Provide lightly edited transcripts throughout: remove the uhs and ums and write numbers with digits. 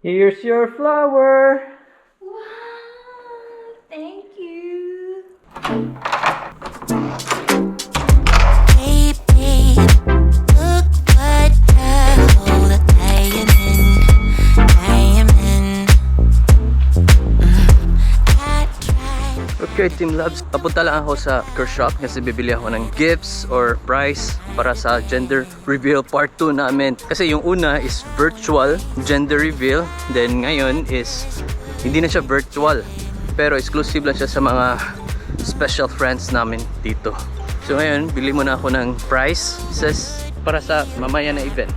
Here's your flower. Wow, thank you. Hey babe, look what hole that I am in. Okay, Team Labs, papunta lang ako sa liquor shop kasi bibili ako ng gifts or prize para sa gender reveal part 2 namin. Kasi yung una is virtual gender reveal, then ngayon is hindi na siya virtual, pero exclusive lang siya sa mga special friends namin dito. So ngayon, bili muna ako ng prize para sa mamaya na event.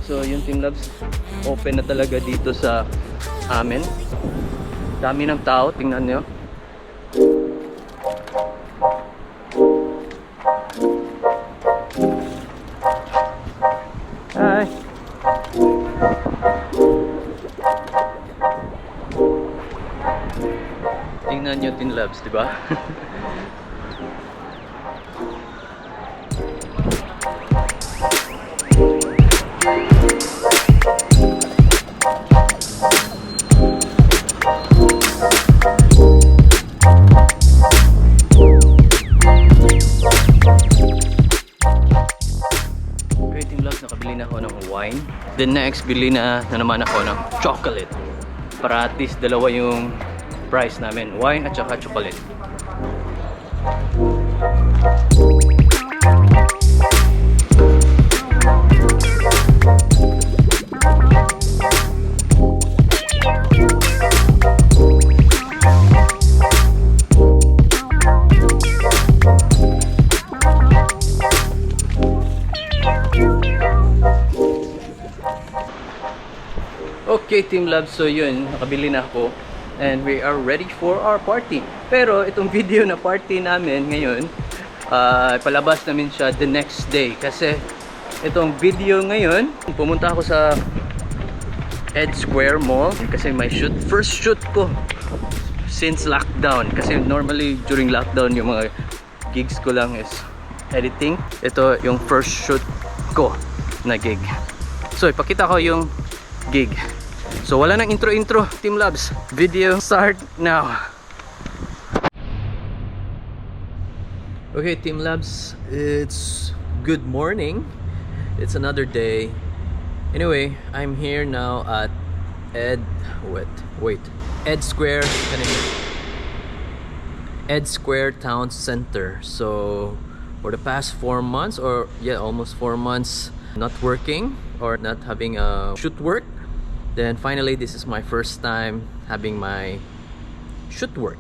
So yung Team Labs, open na talaga dito sa amin. Dami ng tao, tingnan nyo. Hi. Tingnan nyo, Team Labs, di ba? Nakabili na ako ng wine. Then next, bili na naman ako ng chocolate. Para at least dalawa yung price namin. Wine at saka chocolate. Okay, Team Labs, so yun, nakabili na ako and we are ready for our party. Pero itong video na party namin ngayon, palabas namin siya the next day. Kasi itong video ngayon, pumunta ako sa Ed Square Mall kasi may shoot. First shoot ko since lockdown. Kasi normally during lockdown yung mga gigs ko lang is editing. Ito yung first shoot ko na gig. So ipakita ko yung gig. So wala nang intro, Team Labs. Video start now. Okay, Team Labs, it's good morning. It's another day. Anyway, I'm here now at Ed Square Ed Square Town Center. So for the past 4 months, or yeah, almost 4 months, not working or not having a shoot work. Then finally, this is my first time having my shoot work.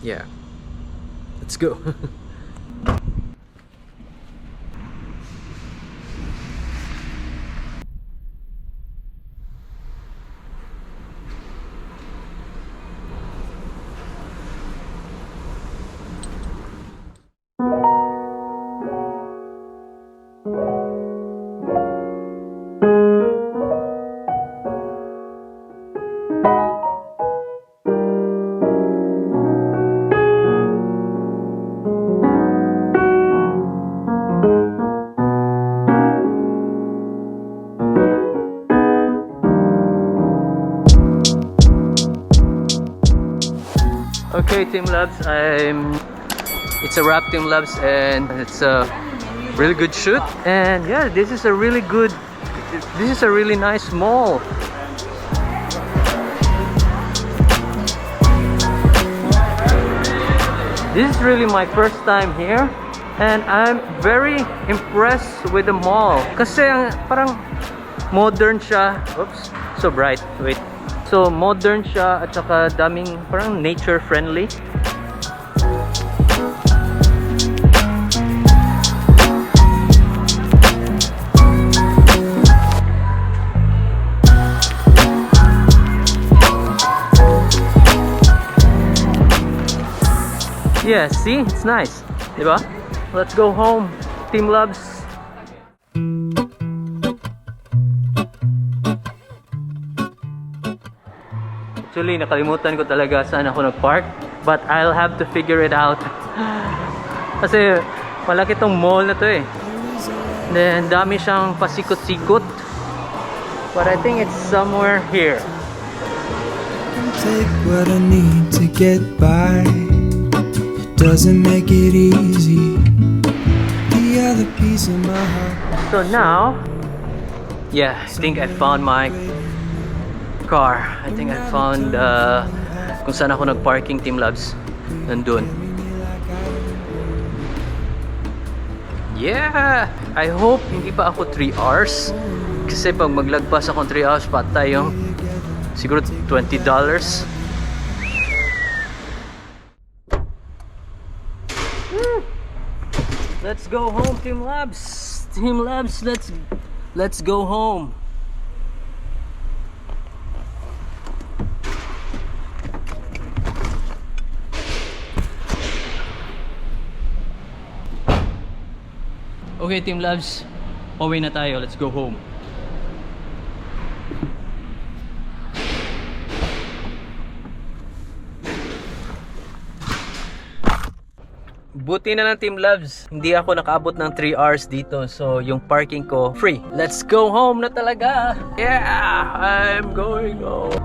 Yeah, let's go. Okay, Team Labs, it's a wrap, Team Labs, and it's a really good shoot. And yeah, this is a really nice mall. This is really my first time here, and I'm very impressed with the mall. Kasi parang modern siya. Oops, so bright. Wait. So modern siya at saka daming parang nature friendly. Yeah, see? It's nice. Diba? Let's go home, Team Labs. Actually, nakalimutan ko talaga saan ako nag-park, but I'll have to figure it out. Kasi malaki tong mall na to eh. Then dami siyang pasikot-sikot. But I think it's somewhere here. take what I need to get by. It doesn't make it easy. The other piece of my heart. So now, yeah, I think I found my car. I think I found kung saan ako nag-parking, Team Labs. Nandun. Yeah! I hope hindi pa ako 3 hours. Kasi pag maglagpas akong 3 hours, patay yung siguro $20. Let's go home, Team Labs. Team Labs, let's go home. Okay, Team Labs, pauwi na tayo. Let's go home. Buti na lang, Team Labs, hindi ako nakaabot ng 3 hours dito. So, yung parking ko, free. Let's go home na talaga. Yeah, I'm going home.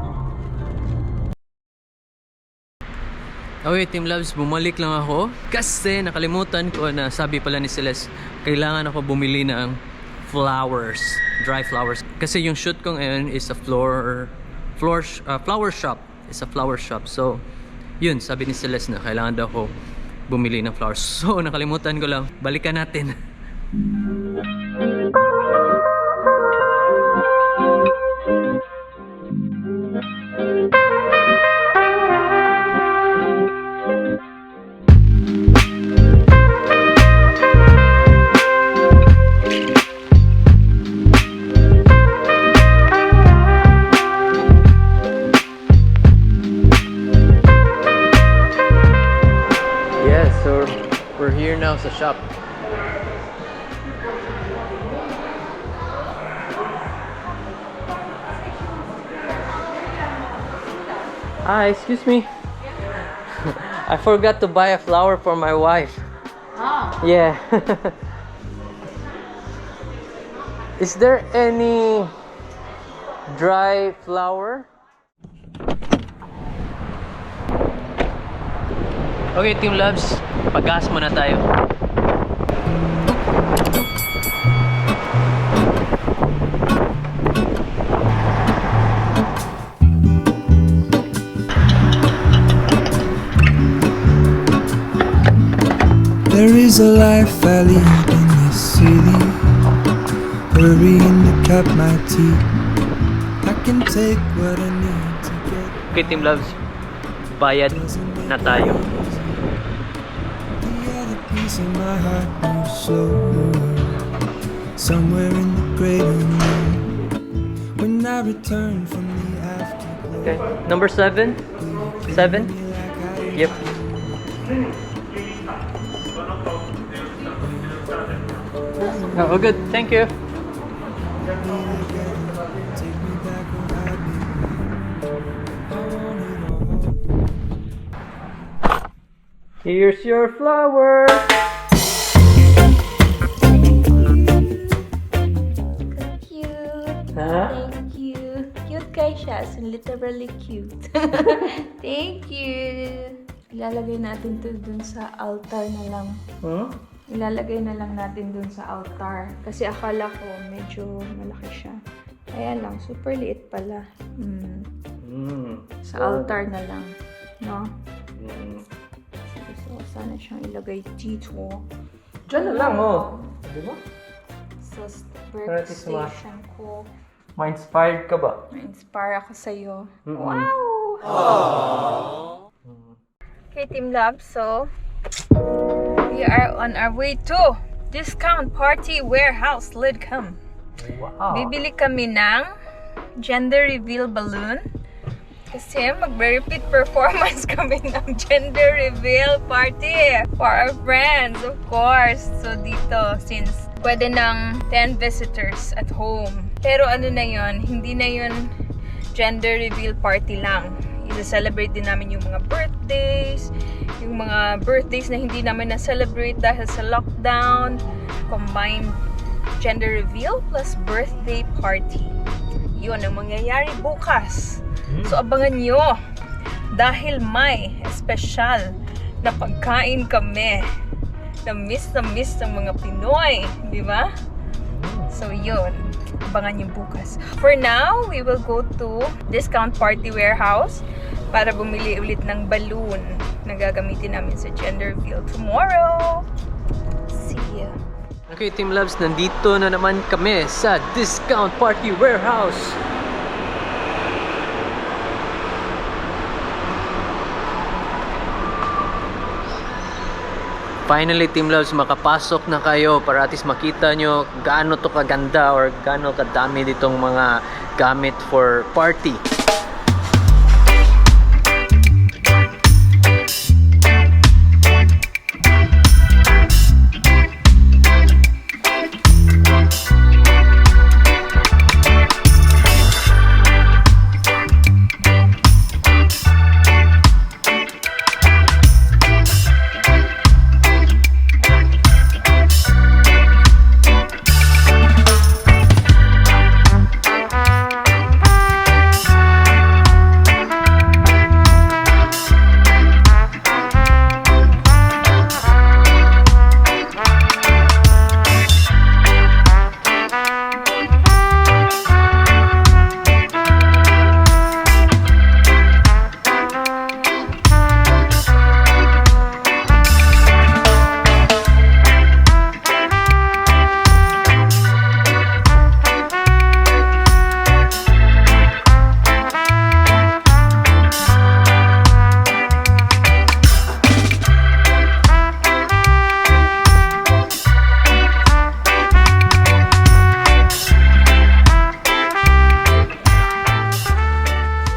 Okay, Team Labs, bumalik lang ako kasi nakalimutan ko na sabi pala ni Celeste, kailangan ako bumili ng flowers, dry flowers. Kasi yung shoot ko ngayon is a flower shop. It's a flower shop. So, yun, sabi ni Celeste na kailangan daw ako bumili ng flowers. So, nakalimutan ko lang. Balikan natin. So we're here now sa shop. Excuse me. I forgot to buy a flower for my wife. Oh. Yeah. Is there any dry flower? Okay, Team Labs, pag-gas muna tayo. There is a life I lead in this city, hurrying to cut my teeth. I can take what I need to get. Okay, Team Labs, bayad na tayo. The other piece of my heart moves slow, somewhere in the great unknown. When I return from the afterglow. Okay, number 7? 7? Yep. Oh, good. Thank you. Here's your flower. Cute. Huh? Thank you. Cute kay siya. So literally cute. Thank you. Ilalagay natin to dun sa altar na lang. Huh? Ilalagay na lang natin dun sa altar. Kasi akala ko medyo malaki siya. Ayan lang. Super liit pala. Sa altar na lang. No? So, sana siyang ilagay dito. Diyan na lang, oh. Diba? Sa Practice mo. workstation ko. Ma-inspired ka ba? Na-inspire ako sa'yo. Mm-mm. Wow! Okay, Team Love. So, we are on our way to Discount Party Warehouse. Lidcom. Wow. Bibili kami ng gender reveal balloon. Kasi mag-repeat performance kami ng gender reveal party for our friends, of course. So dito, since pwede ng 10 visitors at home. Pero ano na yon, hindi na yon gender reveal party lang. I-celebrate din namin yung mga birthdays, yung mga birthdays na hindi namin na-celebrate dahil sa lockdown. Combined gender reveal plus birthday party. Yun ang mangyayari bukas. So abangan nyo dahil may espesyal na pagkain kami na miss ng mga Pinoy, di ba? So yun, abangan niyo bukas. For now, we will go to Discount Party Warehouse para bumili ulit ng balloon na gagamitin namin sa gender reveal tomorrow. See ya! Okay, Team Loves, nandito na naman kami sa Discount Party Warehouse. Finally, Team Loves, makapasok na kayo para at least makita nyo gaano to kaganda or gaano kadami ditong mga gamit for party.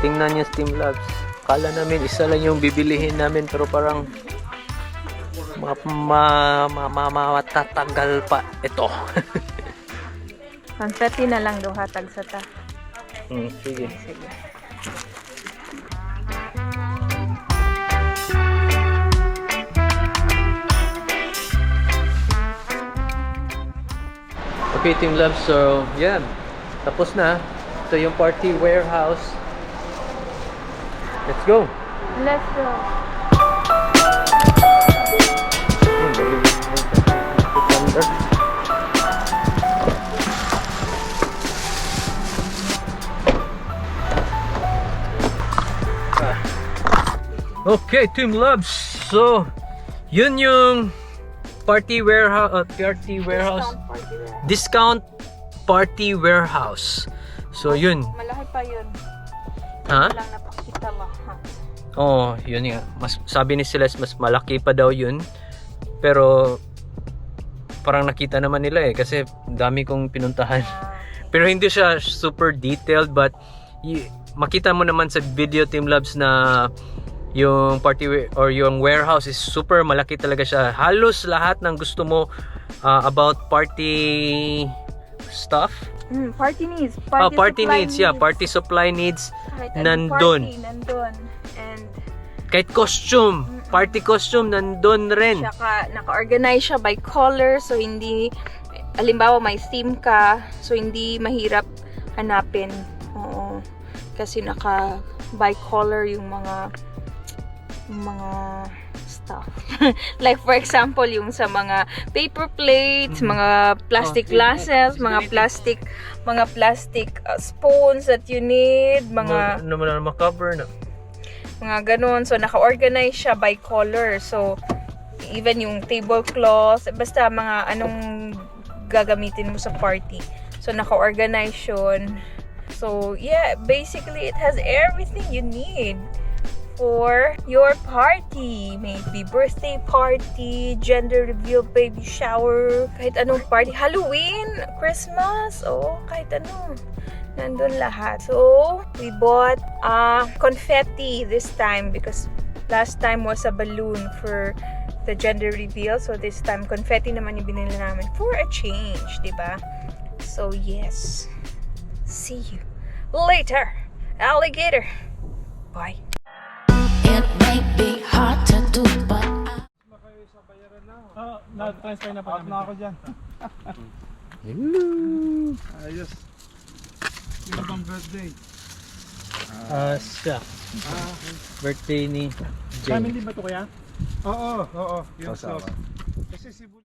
Tingnan niyo, Team Loves. Kala namin isa lang yung bibilihin namin pero parang matatagal pa ito. Confetti na lang daw hatag sa ta. Sige. Sige. Okay, Team Loves, so yeah, tapos na. Ito yung party warehouse. Let's go. Let's go. Okay, Team Loves. So, yun yung party warehouse, discount party warehouse. So, yun. Malaki pa yun. Ha? Lang napakita mo. Oh, yun nga. Mas sabi ni Celeste mas malaki pa daw yun. Pero parang nakita naman nila kasi dami kong pinuntahan. Pero hindi siya super detailed but makita mo naman sa video, Team Loves, na yung party or yung warehouse is super malaki talaga siya. Halos lahat ng gusto mo about party stuff. Party needs. Party needs. Yeah, party supply needs. Nandun. And kahit costume, party costume, nandun rin. Saka naka-organize siya by color, so hindi, halimbawa may theme ka, so hindi mahirap hanapin. Oo. Kasi naka by color yung mga stuff. Like for example, yung sa mga paper plates, mga plastic glasses, mga plastic spoons that you need, mga ma-cover na. Mga ganun. So, naka-organize siya by color. So, even yung tablecloth, basta mga anong gagamitin mo sa party. So, naka-organize yun. So, yeah, basically, it has everything you need for your party. Maybe birthday party, gender reveal, baby shower, kahit anong party. Halloween, Christmas, kahit ano. Nandun lahat. So, we bought confetti this time because last time was a balloon for the gender reveal. So, this time, confetti naman yung binili namin for a change, diba? So, yes. See you later, alligator. Bye. It may be hard to do, but na-transfer na pa na ako dyan. Hello. Ayos. Yung bang birthday? Siya. Birthday ni Jane. Family ba to kaya? Oo. Yung sauce. Kasi